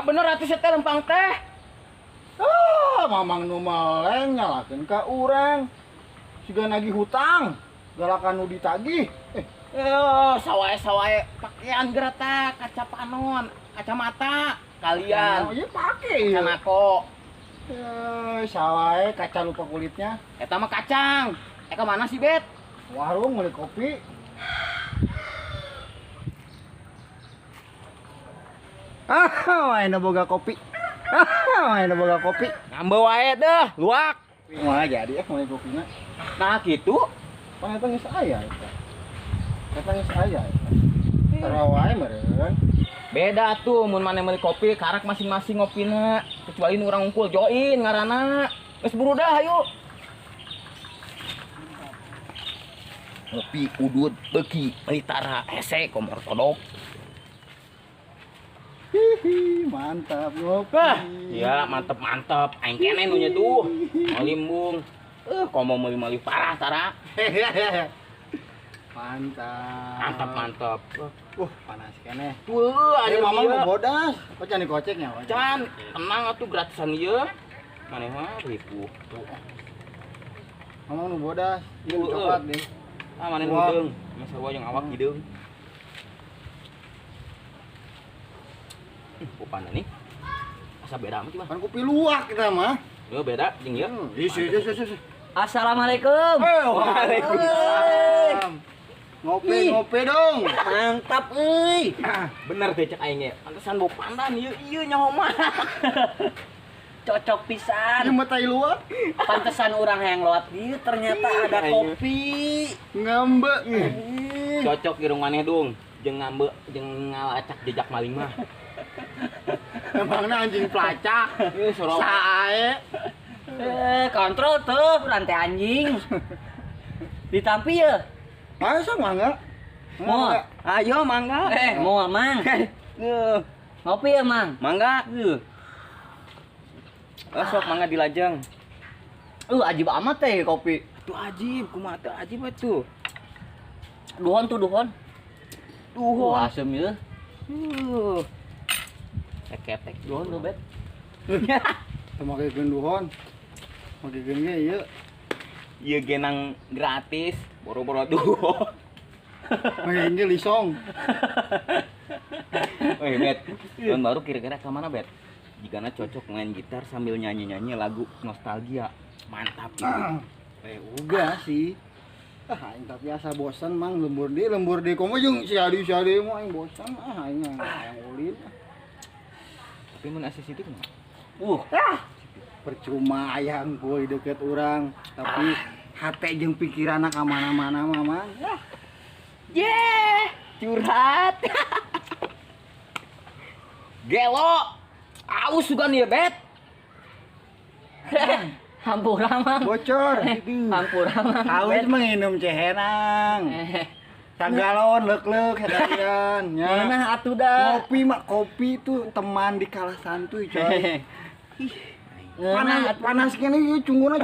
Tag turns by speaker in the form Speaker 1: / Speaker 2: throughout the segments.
Speaker 1: Bener atuh sia teh lempang teh.
Speaker 2: Ah, mamang nu meleng nyalakeun ka urang. Siga nagih hutang, galakan nu ditagih.
Speaker 1: Sawae-sawae pakaian gerata, kaca panon, kacamata kalian.
Speaker 2: Oh, iya pake ieu.
Speaker 1: Kanako.
Speaker 2: Sawae kaca lupa kulitnya.
Speaker 1: Eta mah kacang. Ka mana sih, Bet?
Speaker 2: Warung beli kopi. Ah, main boga kopi. Ah, main boga kopi.
Speaker 1: Ngambe wae deh, luak.
Speaker 2: Wah, jadi meuli kopina.
Speaker 1: Nah, gitu.
Speaker 2: Pan eta geus aya eta. Eta geus aya eta. Tara wae meureun.
Speaker 1: Beda tuh mun maneh meuli kopi karak masing-masing ngopina, kecuali nu urang unggul join ngaranna. Geus buru dah ayo. Ngopi udud beuki meuli tara hese kom ortodok.
Speaker 2: Hihi, mantap ngopi.
Speaker 1: Ah, iya mantep-mantep. Aing kene nu nyeduh. Malimbung. Komo meuli-meuli parah tara.
Speaker 2: Mantap.
Speaker 1: Mantap-mantap.
Speaker 2: Panas kene.
Speaker 1: Tuh, ada
Speaker 2: mamang mau bodas. Kok can dikoceknya?
Speaker 1: Can, tenang atuh gratisan ieu. Maneh mah ripuh.
Speaker 2: Tuh. Mamang nu bodas, ieu coklat deh.
Speaker 1: Ah, maneh nu hideung. Masa sarua jeung awak hideung. Kupana nih. Asa beda mah mah.
Speaker 2: Kan kopi luwak kita mah.
Speaker 1: Yo beda jeung ieu.
Speaker 2: Isi.
Speaker 3: Assalamualaikum.
Speaker 1: Waalaikumsalam.
Speaker 2: Ngopi, ngopi dong.
Speaker 3: Mantap euy.
Speaker 1: Bener teh cek aing ge. Pantesan bau pandan ieu ieu nyaho mah.
Speaker 3: Cocok pisan.
Speaker 2: Ieu mah tai luwak.
Speaker 3: Pantesan urang hayang lewat dieu ternyata ada kopi.
Speaker 2: Ngambe.
Speaker 1: Cocok irung maneh dung. Jeung ngambe jeung ngalacak jejak maling mah.
Speaker 2: Emangnya anjing pelacak. Sae.
Speaker 3: Kontrol tuh rantai anjing. Ditampi ya?
Speaker 2: Masa mangga?
Speaker 3: Mau?
Speaker 1: Ayo mangga.
Speaker 3: Mau mang. Ngopi ya mang?
Speaker 1: Mangga. Sok mangga dilajeng.
Speaker 3: Ajib amat teh kopi.
Speaker 1: Tuh ajib, kumaha teh ajib atuh.
Speaker 3: Duhon tuh duhon.
Speaker 1: Duhon.
Speaker 3: Asem ieu.
Speaker 1: Ketek
Speaker 3: duhon tuh bet.
Speaker 2: Makekeun duhon. Makekeun ge ieu.
Speaker 1: Ieu genang gratis, boro-boro duhon.
Speaker 2: Makekeun ge lisong.
Speaker 1: Oi Bet, tahun baru kira-kira ke mana Bet? Jigana cocok main gitar sambil nyanyi-nyanyi lagu nostalgia. Mantap gitu.
Speaker 2: Uga sih. Ah, aing tapi asa bosan mang lembur di komo jeung si Adi mah aing bosan ah aing hayang ulin.
Speaker 1: Tapi mun asa situ kumaha?
Speaker 2: Percuma ayang gue deket urang, tapi hate jeung pikiranna ka mana-mana mah mang.
Speaker 1: Ye, curhat. Gelo. Aus sugan ieu Bet.
Speaker 3: Hampura mang.
Speaker 2: Bocor.
Speaker 3: Hampura mang.
Speaker 2: Aus menginum cehenang. Sagalon leuk-leuk sekalian nya.
Speaker 3: Mana atuh dah.
Speaker 2: Ngopi mah kopi itu teman di kala santuy coy. Panas kene ieu cungguna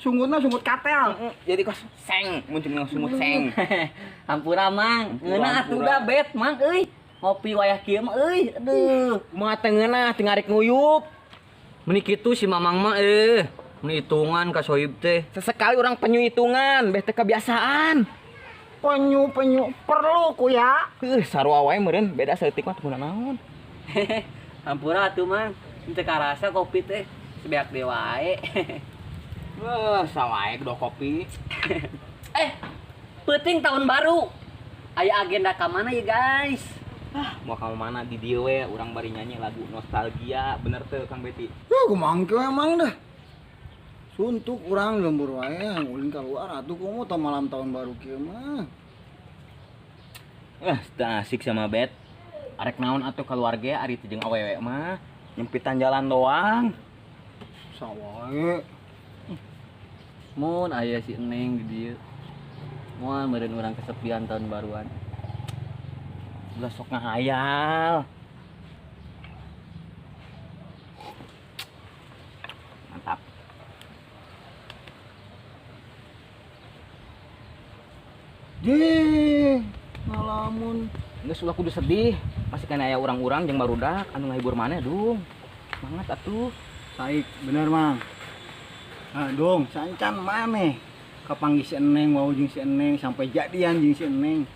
Speaker 2: sungutna sungut katel.
Speaker 1: Jadi kos seng, mun cuma sungut seng.
Speaker 3: Hampura mang. Ngeunah atuh dah Bet mang euy. Ngopi wayah kieu mah euy. Aduh.
Speaker 1: Kumaha teh ngeunah teu ngarik nguyup.
Speaker 3: Meni kitu si mamang mah meni hitungan ka sohib teh.
Speaker 1: Sesekali urang penyu hitungan, beh teh kebiasaan.
Speaker 2: Penyu perlu ku ya.
Speaker 1: Sarua wae meureun beda saeutik mah teu naon.
Speaker 3: Hampura atuh mang. Teu karasa kopi teh sebeak deui wae.
Speaker 1: Sawae do kopi.
Speaker 3: Peuting tahun baru. Aya agenda ka mana ya guys?
Speaker 1: Mau ka mana di dieu we urang bari nyanyi lagu nostalgia bener teu Kang Beti?
Speaker 2: Kumaha engke emang dah. Suntuk urang lembur wae ulin keluar atuh komo tah malam tahun baru kieu mah.
Speaker 1: Teu asik sama Bet. Arek naon atuh keluarga ari teh jeung awewe mah nyempitan jalan doang.
Speaker 2: Sawae.
Speaker 3: Mun aya si Neng di dieu. Moal meureun urang kesepian tahun baruan.
Speaker 1: Ulah sok ngahayal. Mantap.
Speaker 2: Jeh, ngalamun.
Speaker 1: Geus ulah kudu sedih, masih kana aya urang-urang jeung barudak anu ngahibur maneh, Dung. Semangat atuh.
Speaker 2: Saik, bener Mang. Ah, Dong, sancan maneh kapanggih si Eneng, wau jeung si Eneng sampai jadian jeung si Eneng.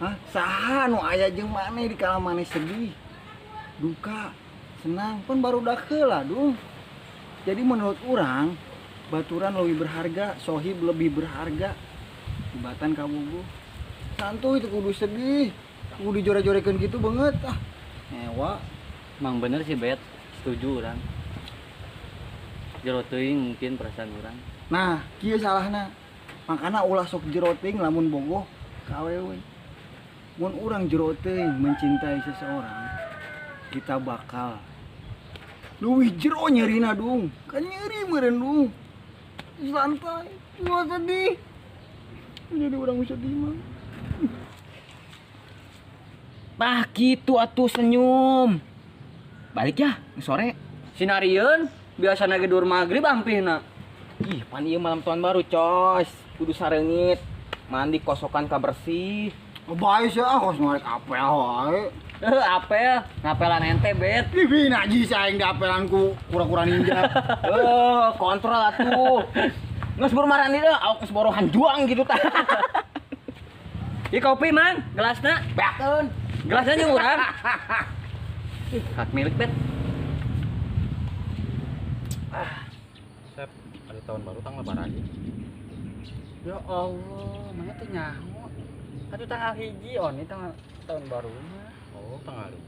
Speaker 2: Hah, saha nu aya jeung maneh di kala maneh sedih, duka, senang, pan barudak heula, Dung. Jadi menurut urang, baturan lebih berharga, sohib lebih berharga tibatan kabogoh. Santuy itu kudu sedih, kudu dijore-jorekeun gitu banget ah. Ewa,
Speaker 3: Mang bener sih Bet, setuju urang. Jero teuing mungkin perasaan urang.
Speaker 2: Nah, kieu salahna. Makana ulah sok jero teuing lamun bogoh ka awewe. Mun urang jero teuing mencintai seseorang, kita bakal leuwih jero nyerina, Dung. Kan nyeri meureun, Dung. Santai, gua sedih. Jadi orang sedih mah.
Speaker 1: Tah gitu atuh senyum. Balik ya, sore.
Speaker 3: Sinarieun biasana ge dur magrib ampihna.
Speaker 1: Ih, pan ieu malam tahun baru, cos. Kudu sareungit. Mandi kosokan ka bersih.
Speaker 2: Oh, bae sih ah kos ngarek apel wae.
Speaker 3: Apel, ngapelan ente, Bet.
Speaker 2: Ih, najis aing diapelan ku kura-kura ninja.
Speaker 1: Kontrol atuh. Geus buru marandi deh, awak geus boro hanjuang gitu tah.
Speaker 3: Ih, kopi, Mang, gelasna.
Speaker 1: Beakeun.
Speaker 3: Gelasna jeung urang. Ih, hak milik, Bet.
Speaker 4: Sep, ada tahun baru tanggal lebaran.
Speaker 5: Ya Allah, mana teh nyaho. Atuh tanggal 1 oni tanggal tahun baru mah.
Speaker 4: Oh, tanggal 1.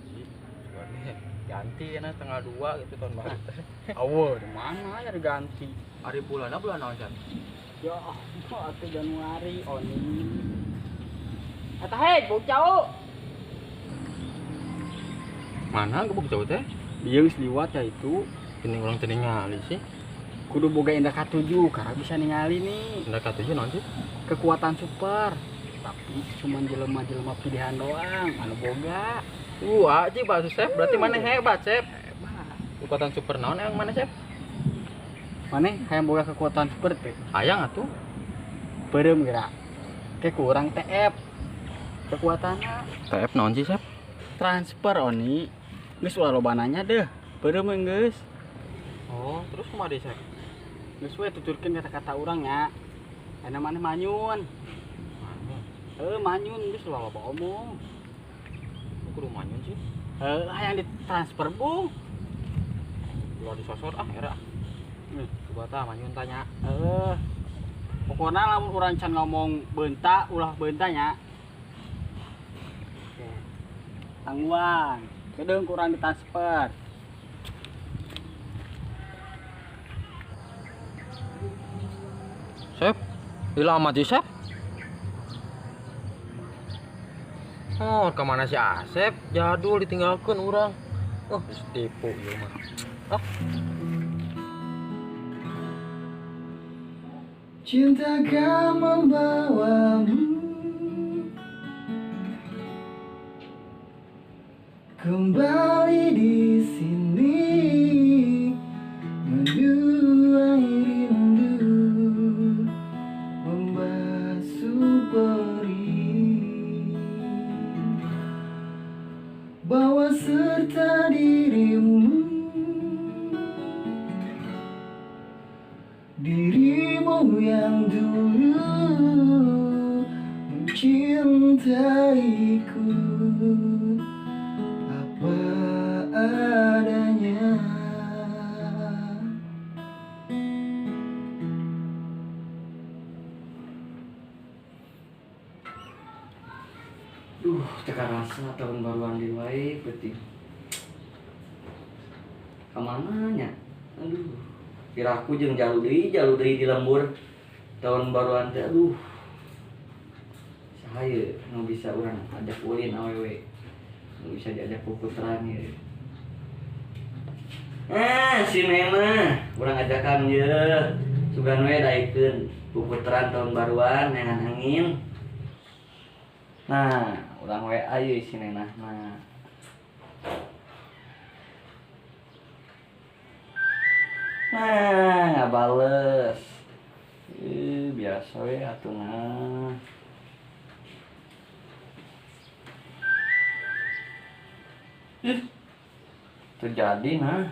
Speaker 4: Nih, ganti ya tanggal 2 gitu tahun baru teh.
Speaker 5: Aweun, di mana ya diganti?
Speaker 4: Hari bulanna bulan naon, Chan?
Speaker 5: Ya Allah, atuh Januari oni. Eta hei, bau cau.
Speaker 4: Mana gebuk cau teh?
Speaker 5: Dia geus liwat ya itu.
Speaker 4: Geuning urang teu ningali sih.
Speaker 5: Kudu boga indra ka-7 karena bisa ningali nih.
Speaker 4: Indra ka-7 naon sih?
Speaker 5: Kekuatan super. Tapi cuman jelema-jelema pilihan doang anu boga.
Speaker 4: Wah, Ji, bahasa Sep, berarti mana hebat, Sep.
Speaker 5: Hebat.
Speaker 4: Kekuatan super naon emang mana, Sep?
Speaker 5: Maneh hayang boga kekuatan super teh?
Speaker 4: Hayang atuh.
Speaker 5: Beureum geura. Ke kurang TF. Kekuatanna.
Speaker 4: TF naon sih, Sep?
Speaker 5: Transfer oni. Geus ulah loba nanya deh. Beureum geus.
Speaker 4: Oh, terus kumaha deui, Sep?
Speaker 5: Geus we tuturkeun kata-kata urang nya. Ayeuna maneh manyun. Manyun geus ulah loba omong.
Speaker 4: Kudu manyun sih.
Speaker 5: Hayang ditransfer, Bung.
Speaker 4: Ulah disosor ah era. Coba tah manyun tanya.
Speaker 5: Pokona lamun urang can ngomong beunta, ulah beunta nya. Oke. Tangguhan. Kedeung kurang ditransfer.
Speaker 4: Sep, lila amat sih, Sep. Oh, kemana si Asep? Jadul ditinggalkan urang. Oh, tipu ieu mah. Ah.
Speaker 2: Cinta kan membawamu kembali di sini, menuai rindu, membasuh perih, bawa serta dirimu, dirimu yang dulu mencintaiku apa adanya.
Speaker 3: Duh, teka rasa tahun baruan di wae peuting. Kamana nya? Aduh, piraku jeung jalu deui di lembur tahun baruan teh aduh. Saha ye nu bisa urang ajak ulin awewe. Nu bisa diajak puputeran ye. Si Nena, urang ajakan ye. Sugan we daekeun puputeran tahun baruan neangan angin. Nah, urang WA ye si Nena mah. Nah, nggak bales. Biasa we atuh nah. Ih. Terjadi nah.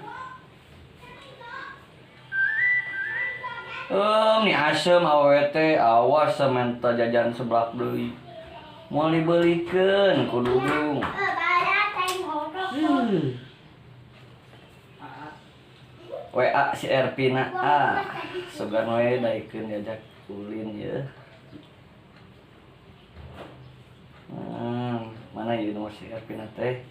Speaker 3: Nih asem awewe teh awas samenta jajan seblak deui. Moal dibelikeun ku Dudung. WA si Erpina ah, sugan we daekeun diajak ulin ye. Mana ieu nomor si Erpina teh?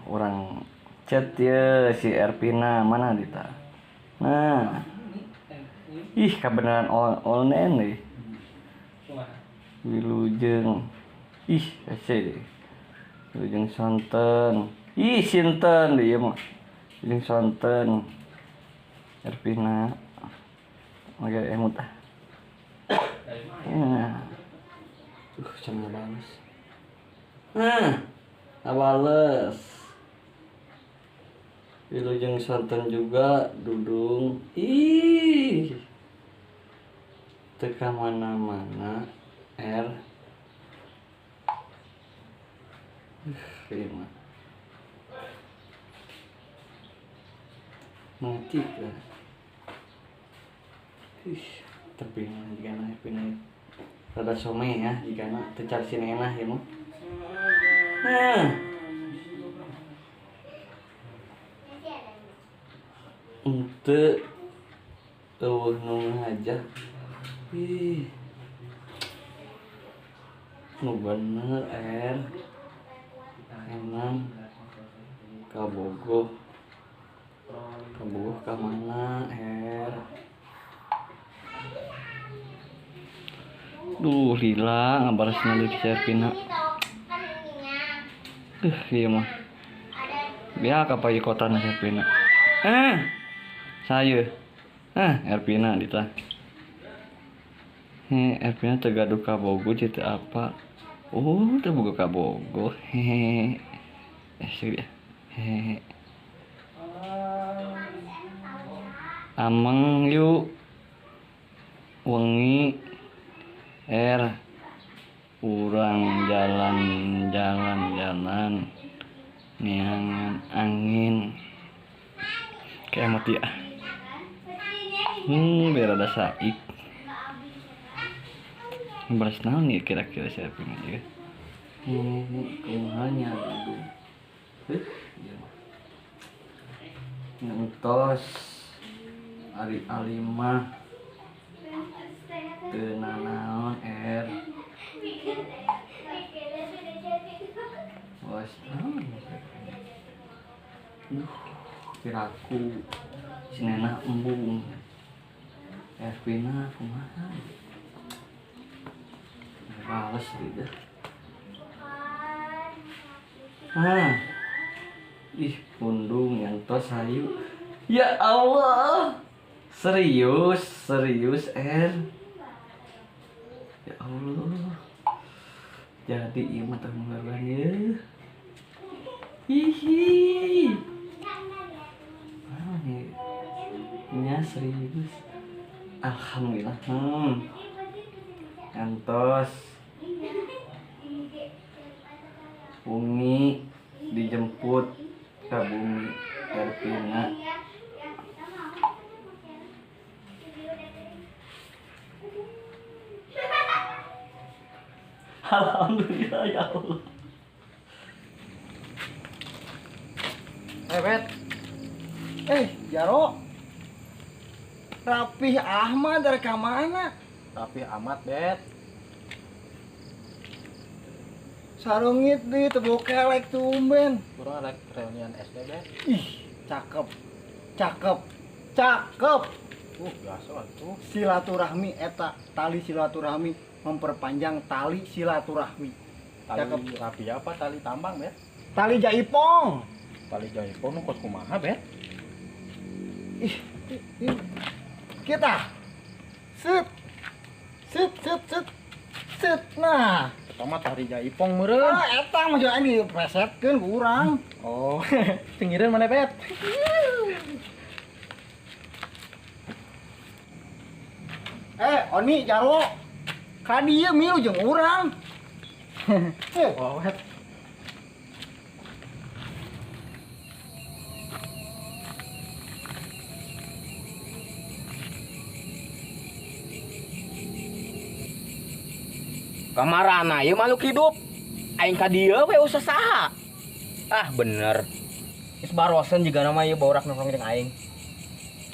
Speaker 3: Urang chat ye si Erpina mana dita? Nah. Ih, kabeneran all-all nih. Wilujeng. Ih, hese deh. Wilujeng sonten. Ih, sinten deh ieu mah. Wilujeng sonten. Erpina. Oke, emut ah. Nah. Sama bales. Nah, bales. Wilujeng sonten juga Dudung. Ih. Teka mana-mana R. Lima. Mati kan. Ih, tapi jika na pinay rada some ya, jika na tecar sinenah ya mah. Nah. Ente eueuh nu ngajak. Ih. Nu bener R. Emang kabogoh. Kabogoh ka mana R? Duh, lila ngabaresna deui si Erpina. Ieu mah. Biak apa ieu kotana si Erpina? Saya. Erpina dita. He, Erpina teu gaduh kabogoh teu apa. Oh, teu boga kabogoh. Hehehe. Serius. Hehehe. Ameng yuk. Wengi R. Urang jalan-jalan jalan neangan angin. Kayak mati ah. Biar ada saik. Beras naon ya kira-kira siapa ini ya? Kumahanya aduh. Ngentos ari alimah teu nanaon R. Was naon? Duh, kiraku sinena embung. Erpina kumaha? Males gitu. Ih, pundung yang tos hayu. Ya Allah. Serius, serius R. Ya Allah. Jadi ieu mah tahun baruan ye. Hihi. Nih. Nya serius. Alhamdulillah. Antos. Umi dijemput ke bumi Erpina. Alhamdulillah ya Allah.
Speaker 2: Bet. Jaro. Rapih Ahmad dari mana?
Speaker 4: Rapih amat, Bet.
Speaker 2: Sarungit di tebuk kelek tumben.
Speaker 4: Kurang rek reunian SD, Bet.
Speaker 2: Ih, cakep. Cakep. Cakep.
Speaker 4: Biasa atuh.
Speaker 2: Silaturahmi eta, tali silaturahmi memperpanjang tali silaturahmi.
Speaker 4: Tali
Speaker 2: cakep.
Speaker 4: Rapi apa tali tambang, Bet?
Speaker 2: Tali jaipong.
Speaker 4: Tali jaipong nu kos kumaha, Bet?
Speaker 2: Ih, ih. Kita. Set. Set set set. Set. Nah,
Speaker 4: pertama tari jaipong meureun.
Speaker 2: Ah, eta mah jeung dipresetkeun ku urang.
Speaker 4: Oh, cengireun mana, Bet?
Speaker 2: Oni Jarwo. Ka dieu milu jeung urang.
Speaker 4: Oh, Bet.
Speaker 1: Kamarana ieu makhluk hidup. Aing ka dieu we usah saha. Ah bener. Geus barosen jiga nama ieu baurak nongkrong jeung aing.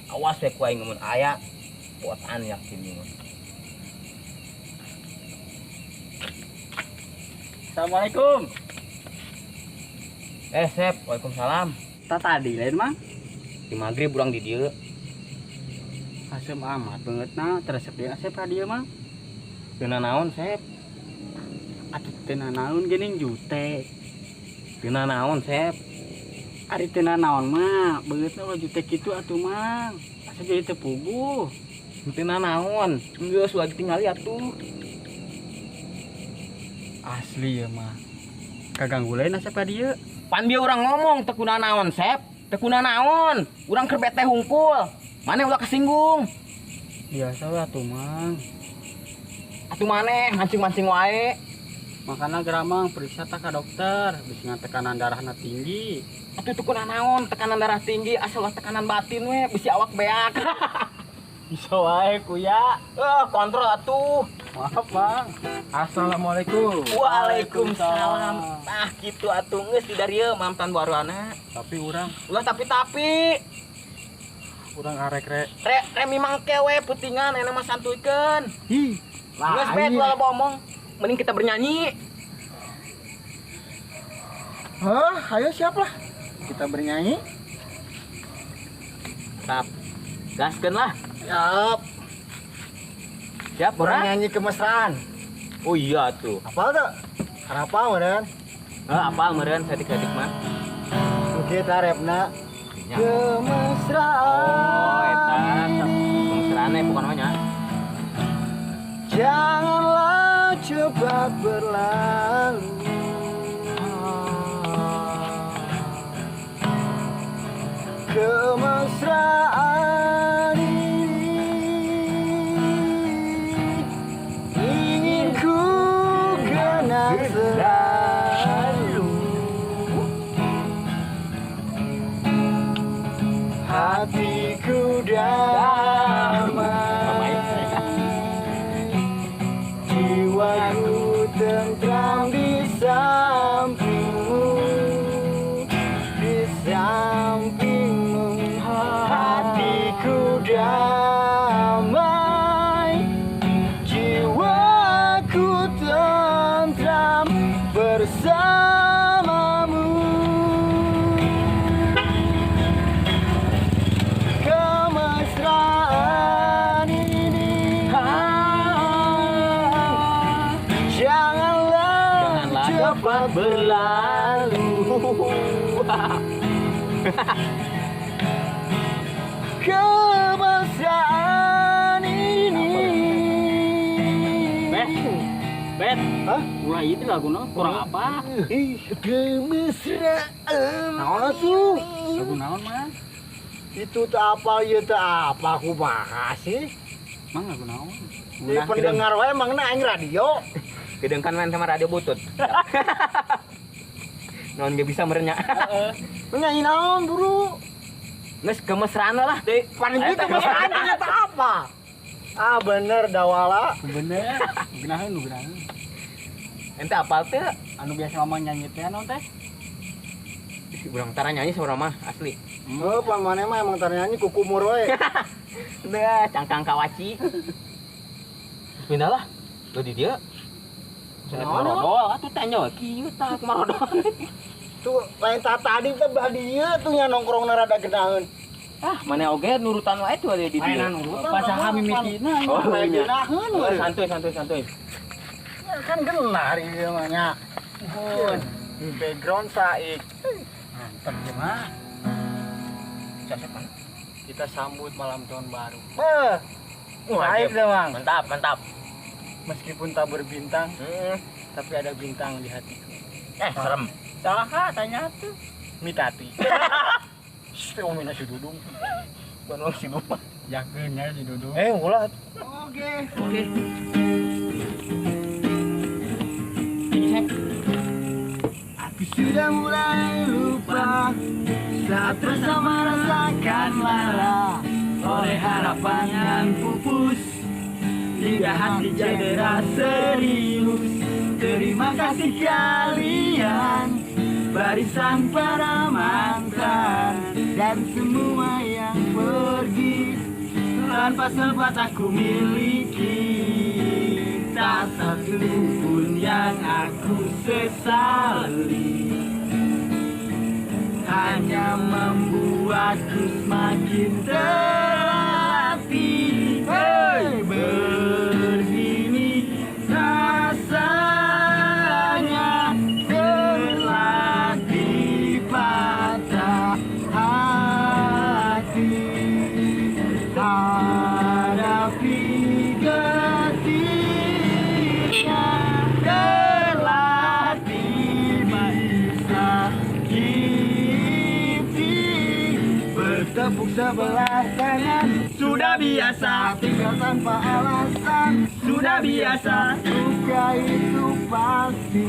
Speaker 1: Awas we ku aing mun aya buatan yakin ieu.
Speaker 5: Assalamualaikum.
Speaker 1: Sep, waalaikumsalam.
Speaker 5: Ta tadi lain Mang.
Speaker 1: Di magrib urang di dieu.
Speaker 5: Asem amat banget na, teresep deui Asep ka dieu Mang.
Speaker 1: Teu naon, Sep?
Speaker 5: Atuh teu naon geuning jute.
Speaker 1: Teu naon, Sep?
Speaker 5: Ari teu naon mah, beungeutna ulah jute kitu atuh Mang. Asep jadi teu puguh.
Speaker 1: Teu naon. Geus ulah ditinggali atuh.
Speaker 5: Asli ya mah. Kaganggu lain Asep ka dieu.
Speaker 1: Pan bieu urang ngomong teu kuna naon, Sep. Teu kuna naon. Urang keur bete hungkul. Maneh ulah kesinggung.
Speaker 5: Biasa we atuh Mang.
Speaker 1: Atuh maneh mancing-mancing wae.
Speaker 5: Makana geramang periksa tak ka dokter, bisi tekanan darahna tinggi.
Speaker 1: Atuh teu kuna naon, tekanan darah tinggi asal ulah tekanan batin we, bisi awak beak.
Speaker 5: Bisa wae kuya.
Speaker 1: Kontrol atuh.
Speaker 5: Maaf, Bang.
Speaker 4: Assalamualaikum.
Speaker 1: Waalaikumsalam. Tah kitu atuh geus di darieu mantan baruana.
Speaker 4: Tapi urang
Speaker 1: ulah tapi-tapi.
Speaker 4: Urang arek re.
Speaker 1: Re mimang kewe putingan enak mah santuikeun.
Speaker 2: Hi.
Speaker 1: Geus bet ulah loba omong. Mending kita bernyanyi.
Speaker 2: Hah, ayo siap lah. Kita bernyanyi.
Speaker 1: Tap. Gaskeun lah.
Speaker 2: Siap.
Speaker 1: Siap, urang
Speaker 2: nyanyi kemesraan.
Speaker 1: Oh iya tuh.
Speaker 2: Apal tuh? Kenapa meureun?
Speaker 1: Apal meureun saeutik-saeutik mah.
Speaker 2: Kita repna kemesraan.
Speaker 1: Oh, eta kemesraan bukan namanya.
Speaker 2: Janganlah cepat berlalu. Kemesraan ini ingin ku kenang selalu. Hatiku damai, jiwaku tentram di sampingmu, di sampingmu. Hatiku damai, jiwaku tentram bersamamu. Kemesraan ini janganlah cepat berlalu. Kemesraan ini.
Speaker 5: Bet,
Speaker 2: Hah?
Speaker 5: Ulah itu lagu no, kurang apa?
Speaker 2: Ih, kemesraan. Naon atuh?
Speaker 5: Lagu naon mah?
Speaker 2: Itu tak apa, ieu teu apa, kumaha sih?
Speaker 5: Mang lagu naon?
Speaker 2: Di pendengar wae mangna aing radio.
Speaker 1: Gedeng kan main sama radio butut. Naon ge bisa merenya.
Speaker 5: Heeh.
Speaker 2: Nyanyi naon, buru?
Speaker 1: Geus kemesraan lah, Dek.
Speaker 2: Pan ieu kemesraan ternyata apa? Ah bener dawala.
Speaker 5: Bener. Geunaheun nu geunaheun.
Speaker 1: Ente apal teu?
Speaker 5: Anu biasa ngomong nyanyi teh naon teh?
Speaker 1: Urang tara nyanyi saurang mah asli.
Speaker 2: Heuh, pan maneh mah emang tara nyanyi kukumur we.
Speaker 1: Deh, cangkang kawaci. Pindah lah. Lo di dia. Sana marodol atuh tanya kieu tah kumarodol.
Speaker 2: Tuh lain tadi teh bah dieu tuh nya nongkrongna rada geunaheun.
Speaker 1: Ah, mana oge nurutan wae tuh ada di dieu.
Speaker 5: Mainan nurutan. Pasaha mimitina.
Speaker 1: Oh,
Speaker 2: iya. Geunaheun we.
Speaker 1: Santuy santuy santuy.
Speaker 2: Ya kan genar ieu mah nya. Background saik.
Speaker 5: Mantap ya mah.
Speaker 2: Kita sambut malam tahun baru. Beuh. Baik deh, Mang.
Speaker 1: Mantap, mantap.
Speaker 2: Meskipun tak berbintang, tapi ada bintang di hatiku.
Speaker 1: Serem.
Speaker 5: Saha tanya tuh.
Speaker 2: Mitati. Shh, omina si Dudung.
Speaker 1: Bukan si Dudung.
Speaker 5: Yakin ya si Dudung.
Speaker 2: Ulah. Oke.
Speaker 1: Oke.
Speaker 2: Aku sudah mulai lupa saat bersama rasakan lara oleh harapan yang pupus di Tidak hati cedera serius. Terima kasih kalian, barisan para mantan, dan semua yang pergi tanpa sempat aku miliki. Tak satu pun yang aku sesali, hanya membuatku semakin terlatih. Hey, begini rasanya terlatih patah hati, hadapi getirnya, terlatih disakiti, bertepuk sebelah tangan sudah biasa, tinggal tanpa alasan sudah biasa. Duka itu pasti,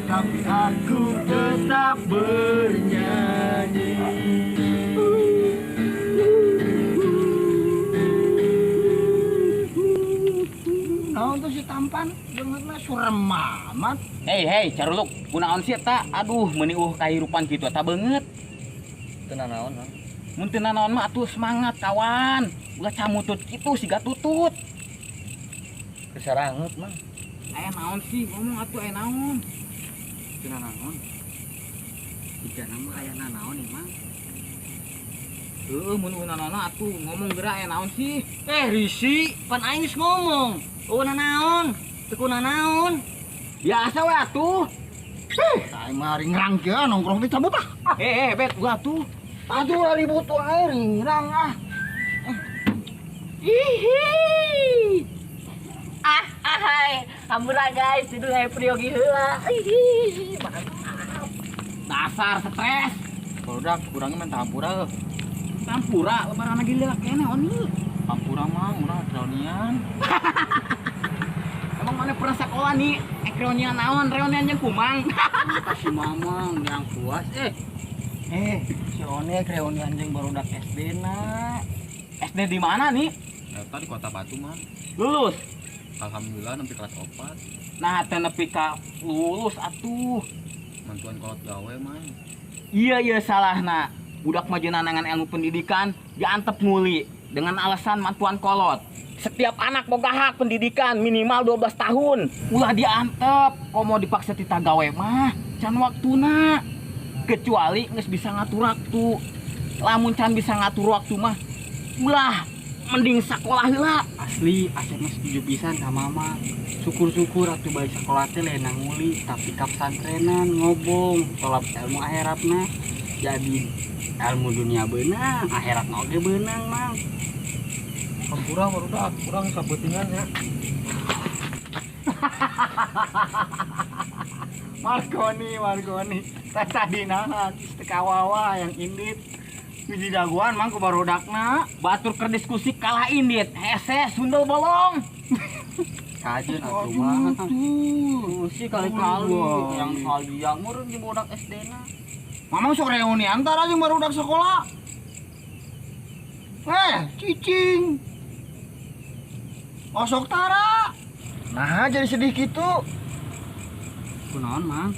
Speaker 2: tapi aku tetap bernyanyi. Naon tuh si tampan dengerna surem amat.
Speaker 1: Hei hei caruluk, kunaon sih eta? Aduh meuni eueuh kahirupan kitu eta beungeut.
Speaker 3: Teu nanaon, Mang.
Speaker 1: Mun teu nanaon mah atuh semangat kawan. Ulah camutut kitu siga tutut.
Speaker 3: Kesarangut, Mang.
Speaker 1: Aya naon sih ngomong atuh aya naon?
Speaker 5: Teu nanaon. Jigana mah aya nanaon ieu, Mang.
Speaker 1: Heueuh mun eueuh nanaon atuh ngomong geura aya naon sih?
Speaker 3: Risi, pan aing geus ngomong. Eueuh nanaon, teu kunanaon.
Speaker 1: Biasa we atuh.
Speaker 2: Aing mah ringrang kieu nongkrong teh cabut ah.
Speaker 1: Bet ulah atuh.
Speaker 2: Aduh ribut wae ringrang ah.
Speaker 6: Ihi. Ah ahai, hampura guys, tidur happy yogi heula. Ihi, mantap.
Speaker 1: Dasar stres.
Speaker 4: Barudak kurangnya main hampura heuh.
Speaker 1: Hampura lebaran lagi lila keneh oni.
Speaker 4: Hampura mah urang reunian.
Speaker 1: Emang mana pernah sekolah nih? Reunian naon? Reunian jeung kumang.
Speaker 5: Si mamang yang puas
Speaker 2: Si One reunian jeung barudak SD na.
Speaker 1: SD di mana nih?
Speaker 4: Eta di Kota Batu, Mang.
Speaker 1: Lulus.
Speaker 4: Alhamdulillah nepi kelas 4.
Speaker 1: Nah, teh nepi ka lulus atuh.
Speaker 4: Mantuan kolot gawe, Mang.
Speaker 1: Iya iya salahna. Budak mah nangan ilmu pendidikan diantep nguli dengan alasan mantuan kolot. Setiap anak boga hak pendidikan minimal 12 tahun. Ulah diantep, komo dipaksa tita gawe mah can waktuna. Kecuali geus bisa ngatur waktu. Lamun can bisa ngatur waktu mah ulah mending sakolah heula.
Speaker 5: Asli Asep mah setuju pisan ka mama. Syukur-syukur atuh balik sekolah teh lain nguli tapi ka pesantrenan ngobong tolap ilmu akhiratna. Jadi ilmu dunia beunang, akhiratna oge beunang, Mang.
Speaker 4: Hampura barudak, urang sabeutingan ya.
Speaker 2: Margoni, tadi nahan teu kawawa yang indit. Biji jagoan mang ku barudakna.
Speaker 1: Batur keur diskusi kalah indit, hese sundel bolong.
Speaker 5: Kajeun atuh mah. Tuh, si kali-kali yang hayang meureun jeung budak SD na.
Speaker 2: Mamang sok reuni antara jeung barudak sekolah. Cicing. Osok tara. Nah, jadi sedih gitu.
Speaker 5: Kunaon, Mang?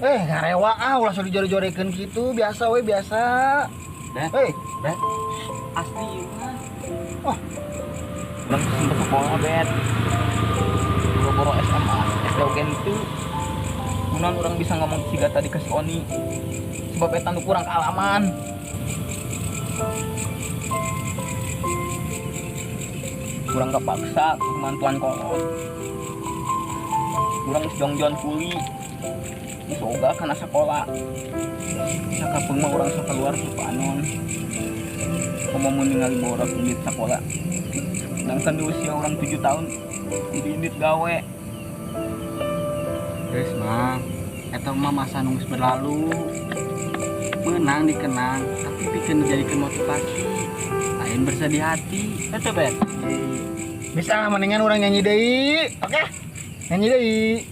Speaker 2: Ngarewa ah ulah sok dijore-jorekeun kitu, biasa we biasa.
Speaker 5: Bet. Bet. Asli ieu mah.
Speaker 2: Oh.
Speaker 1: Urang sempet sekolah, Bet. Boro-boro SMA, SD oge henteu. Kunaon urang bisa ngomong siga tadi ke si Oni. Sebab eta nu kurang kaalaman. Kurang kepaksa mantuan kolot. Kurang jongjon kuli. Geus ogah kana sakola. Sakapeung mah urang sok keluar ku panon. Komo mun ningali borak indit sakola. Sedangkan di usia orang 7 tahun jadi indit gawe.
Speaker 5: Geus, Mang. Eta mah masa nu geus berlalu. Meunang dikenang, tapi pikeun dijadikeun motivasi. Lain bersedih hati. Eta Bet.
Speaker 2: Bisa mendingan orang nyanyi deui. Oke? Nyanyi deui.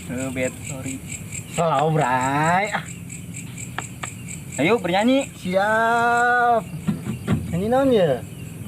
Speaker 1: Heuh, Bet, sorry.
Speaker 2: Slow, Bray. Ah.
Speaker 1: Ayo bernyanyi.
Speaker 2: Siap. Nyanyi naon ya?